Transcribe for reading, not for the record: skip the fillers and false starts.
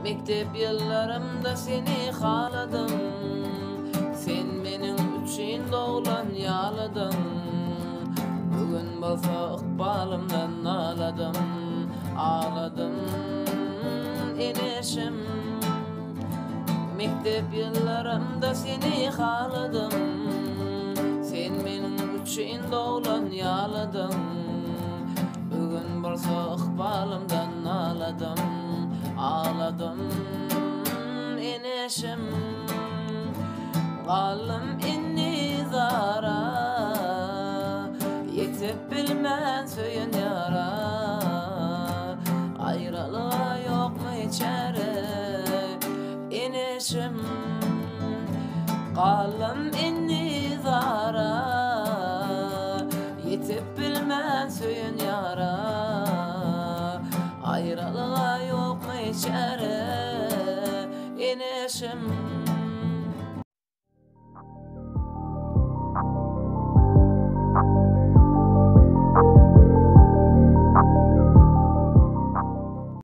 Mekdep ýyllarymda seni haladym, Sen meniň üçin doglan ýalydyň. Bu gün bolsa ykbalymdan naladym, Agladym, eneşim. Mekdep ýyllarymda seni haladym, Sen meniň üçin doglan ýalydyň. Bu gün bolsa ykbalymdan naladym, Agladym, eneşim. Galdym indi zara, Ýetip bilmän söýen ýara. Aýralyga ýokmy çäre, eneşim? Galdym indi zara, Ýetip bilmän söýen ýara. Aýralyga ýokmy çäre, eneşim?